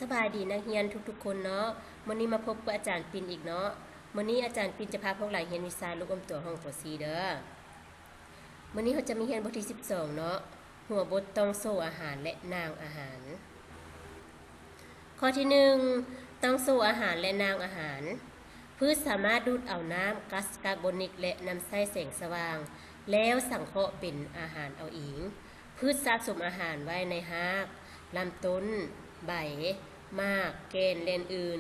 ສະບາຍດີນັກຮຽນທຸກໆຄົນເນາະ. ມື້ນີ້ມາພົບກັບອາຈານປິນອີກເນາະ. ມື້ນີ້ອາຈານປິນຈະພາພວກຫຼານຮຽນວິຊາລູກອມຕົວຫ້ອງ ປໍສີ່ເດີ. ມື້ນີ້ເຮົາຈະມີຮຽນບົດທີສິບສອງເນາະ, ຫົວບົດ ຕ່ອງໂສ້ອາຫານ ແລະ ນາງອາຫານ. ຂໍ້ທີໜຶ່ງ ຕ່ອງໂສ້ອາຫານ ແລະ ນາງອາຫານ. ພືດສາມາດດູດເອົານ້ຳກັດຄາບອນນິກ ແລະ ນຳໃຊ້ແສງສະຫວ່າງ ແລ້ວສັງເຄາະເປັນອາຫານເອົາເອງ. ພືດສະສົມອາຫານໄວ້ໃນຮາກ, ລຳຕົ້ນ, ໃບ, ໝາກ, ແກ່ນ ແລະ ອື່ນ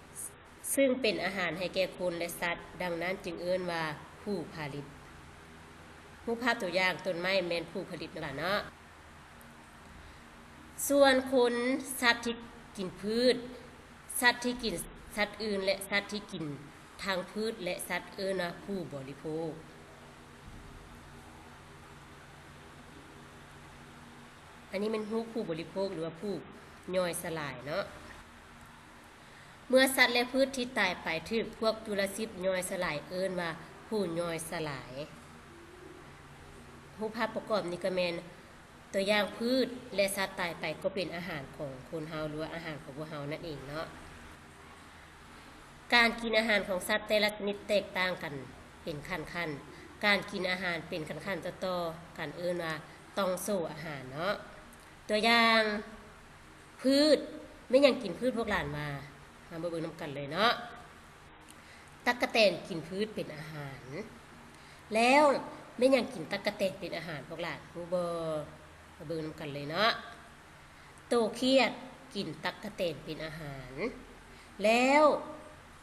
ໆ ຊຶ່ງເປັນອາຫານໃຫ້ແກ່ຄົນ ແລະ ສັດ, ດັ່ງນັ້ນຈຶ່ງເອີ້ນວ່າຜູ້ຜະລິດ. ຮູບພາບຕົວຢ່າງຕົ້ນໄມ້ແມ່ນຜູ້ຜະລິດນັ້ນລະເນາະ. ສ່ວນຄົນ, ສັດທີ່ກິນພືດ, ສັດທີ່ກິນສັດອື່ນ ແລະ ສັດທີ່ກິນທັງພືດ ແລະ ສັດ ເອີ້ນວ່າຜູ້ບໍລິໂພກ. ອັນນີ້ແມ່ນຮູບຜູ້ບໍລິໂພກ ຫຼືວ່າຜູ້ຍ່ອຍສະຫຼາຍເນາະ. ເມື່ອສັດ ແລະ ພືດທີ່ຕາຍໄປຖືກພວກຈຸລະຊີບຍ່ອຍສະຫຼາຍ ເອີ້ນວ່າຜູ້ຍ່ອຍສະຫຼາຍ. ຮູບພາບປະກອບນີ້ກໍແມ່ນຕົວຢ່າງ ພືດ ແລະ ສັດຕາຍໄປກໍເປັນອາຫານຂອງຄົນເຮົາ ຫຼືວ່າອາຫານຂອງພວກເຮົານັ້ນເອງເນາະ. ການກິນອາຫານຂອງສັດແຕ່ລະຊະນິດແຕກຕ່າງກັນເປັນຂັ້ນໆ. ການກິນອາຫານເປັນຂັ້ນໆຕໍ່ໆກັນ ເອີ້ນວ່າຕ່ອງໂສ້ອາຫານເນາະ. ຕົວຢ່າງ ພືດ. ແມ່ນຫຍັງກິນພືດພວກຫຼານວ່າ? ເຮົາມາເບິ່ງນຳກັນເລີຍເນາະ. ຕັກກະແຕນກິນພືດເປັນອາຫານ. ແລ້ວແມ່ນຫຍັງກິນຕັກກະແຕນເປັນອາຫານພວກຫຼານ ຮູ້ບໍ່? ມາເບິ່ງນຳກັນເລີຍເນາະ. ໂຕຂຽດກິນຕັກກະແຕນເປັນອາຫານ. ແລ້ວ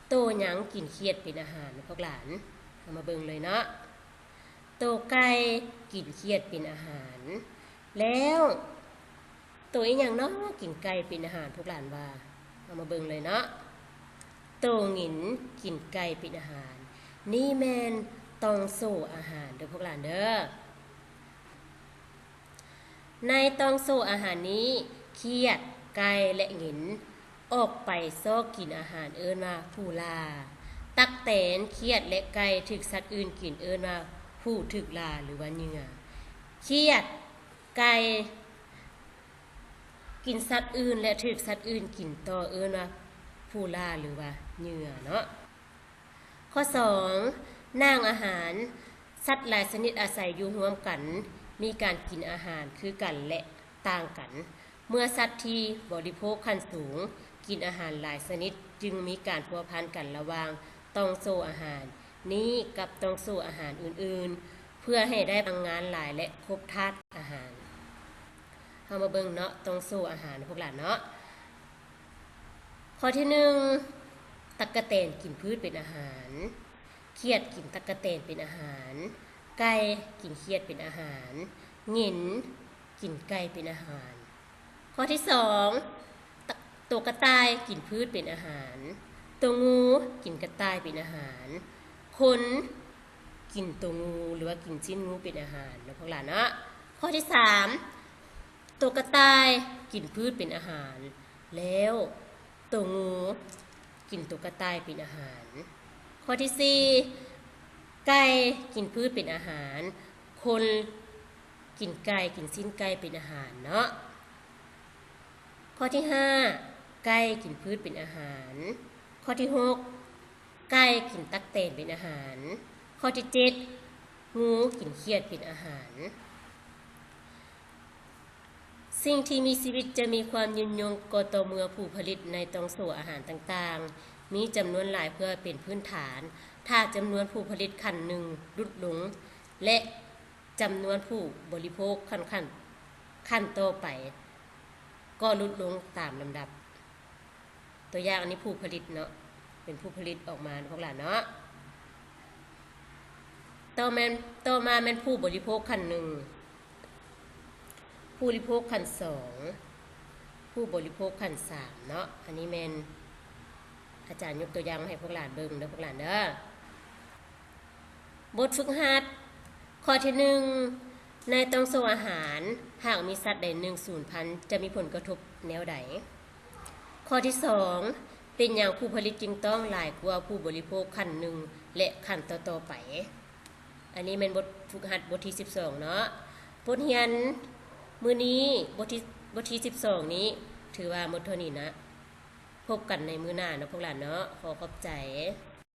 ໂຕຫຍັງກິນຂຽດເປັນອາຫານພວກຫຼານ? ເຮົາມາເບິ່ງເລີຍເນາະ. ໂຕໄກ່ກິນຂຽດເປັນອາຫານ. ແລ້ວໂຕອີ່ຫຍັງເນາະກິນໄກ່ເປັນອາຫານພວກຫຼານວ່າ? ເຮົາມາເບິ່ງເລີຍເນາະ. ໂຕຫງິນກິນໄກ່ເປັນອາຫານ. ນີ້ແມ່ນຕ່ອງໂສ້ອາຫານເດີພວກຫຼານເດີ. ໃນຕ່ອງໂສ້ອາຫານນີ້ ຂຽດ, ໄກ່ ແລະ ຫງິນ ອອກໄປຊອກກິນອາຫານ ເອີ້ນວ່າຜູ້ລ່າ. ຕັກແຕນ, ຂຽດ ແລະ ໄກ່ ຖືກສັດອື່ນກິນ ເອີ້ນວ່າຜູ້ຖືກລ່າ ຫຼືວ່າເຫຍື່ອ. ຂຽດ, ໄກ່ ກິນສັດອື່ນ ແລະ ຖືກສັດອື່ນກິນຕໍ່ ເອີ້ນວ່າຜູ້ລ່າ ຫຼືວ່າເຫຍື່ອເນາະ. ຂໍ້ສອງ ນາງອາຫານ. ສັດຫຼາຍຊະນິດອາໄສຢູ່ຮ່ວມກັນ ມີການກິນອາຫານຄືກັນ ແລະ ຕ່າງກັນ. ເມື່ອສັດທີ່ບໍລິໂພກຂັ້ນສູງກິນອາຫານຫຼາຍຊະນິດ ຈຶ່ງມີການພົວພັນກັນລະຫວ່າງຕ່ອງໂສ້ອາຫານນີ້ກັບຕ່ອງໂສ້ອາຫານອື່ນໆ ເພື່ອໃຫ້ໄດ້ພະລັງງານຫຼາຍ ແລະ ຄົບທາດອາຫານ. ເຮົາມາເບິ່ງເນາະ ຕ່ອງໂສ້ອາຫານພວກຫຼານເນາະ. ຂໍ້ທີໜຶ່ງ ຕັກກະແຕນກິນພືດເປັນອາຫານ, ຂຽດກິນຕັກກະແຕນເປັນອາຫານ, ໄກ່ກິນຂຽດເປັນອາຫານ, ຫງິນກິນໄກ່ເປັນອາຫານ. ຂໍ້ທີສອງ ຕະ ໂຕກະຕ່າຍກິນພືດເປັນອາຫານ, ໂຕງູກິນກະຕ່າຍເປັນອາຫານ, ຄົນກິນໂຕງູ ຫຼືວ່າກິນຊີ້ນງູເປັນອາຫານເນາະພວກຫຼານເນາະ. ຂໍ້ທີສາມ ໂຕກະຕ່າຍກິນພືດເປັນອາຫານ ແລ້ວໂຕງູກິນໂຕກະຕ່າຍເປັນອາຫານ. ຂໍ້ທີສີ່ ໄກ່ກິນພືດເປັນອາຫານ, ຄົນກິນໄກ່ ກິນຊີ້ນໄກ່ເປັນອາຫານເນາະ. ຂໍ້ທີຫ້າ ໄກ່ກິນພືດເປັນອາຫານ. ຂໍ້ທີຫົກ ໄກ່ກິນຕັກແຕນເປັນອາຫານ. ຂໍ້ທີເຈັດ ງູກິນຂຽດເປັນອາຫານ. ສິ່ງທີ່ມີຊີວິດຈະມີຄວາມຍືນຍົງກໍຕໍ່ເມື່ອຜູ້ຜະລິດໃນຕ່ອງໂສ້ອາຫານຕ່າງໆ ມີຈຳນວນຫຼາຍເພື່ອເປັນພື້ນຖານ. ຖ້າຈຳນວນຜູ້ຜະລິດຂັ້ນໜຶ່ງຫຼຸດລົງ ແລະ ຈຳນວນຜູ້ບໍລິໂພກຂັ້ນ ຂັ້ນ ຂັ້ນຕໍ່ໄປກໍຫຼຸດລົງຕາມລຳດັບ. ຕົວຢ່າງອັນນີ້ຜູ້ຜະລິດເນາະ ເປັນຜູ້ຜະລິດອອກມາພວກຫຼານເນາະ. ຕໍ່ແມ່ນ ຕໍ່ມາແມ່ນຜູ້ບໍລິໂພກຂັ້ນໜຶ່ງ, ຜູ້ບໍລິໂພກຂັ້ນສອງ, ຜູ້ບໍລິໂພກຂັ້ນສາມເນາະ. ອັນນີ້ແມ່ນອາຈານຍົກຕົວຢ່າງມາໃຫ້ພວກຫຼານເບິ່ງເດີພວກຫຼານເດີ. ບົດຝຶກຫັດ ຂໍ້ທີໜຶ່ງ ໃນຕ່ອງໂສ້ອາຫານ ຫາກມີສັດໃດໜຶ່ງສູນພັນ ຈະມີຜົນກະທົບແນວໃດ? ຂໍ້ທີສອງ ເປັນຫຍັງຜູ້ຜະລິດຈຶ່ງຕ້ອງຫຼາຍກວ່າຜູ້ບໍລິໂພກຂັ້ນໜຶ່ງ ແລະ ຂັ້ນຕໍ່ໆໄປ? ອັນນີ້ແມ່ນບົດຝຶກຫັດບົດທີສິບສອງເນາະ. ບົດຮຽນມື້ນີ້ ບົດທີ ບົດທີສິບສອງນີ້ ຖືວ່າໝົດເທົ່ານີ້ນະ. ພົບກັນໃນມື້ໜ້າເນາະພວກຫຼານເນາະ. ຂໍຂອບໃຈ.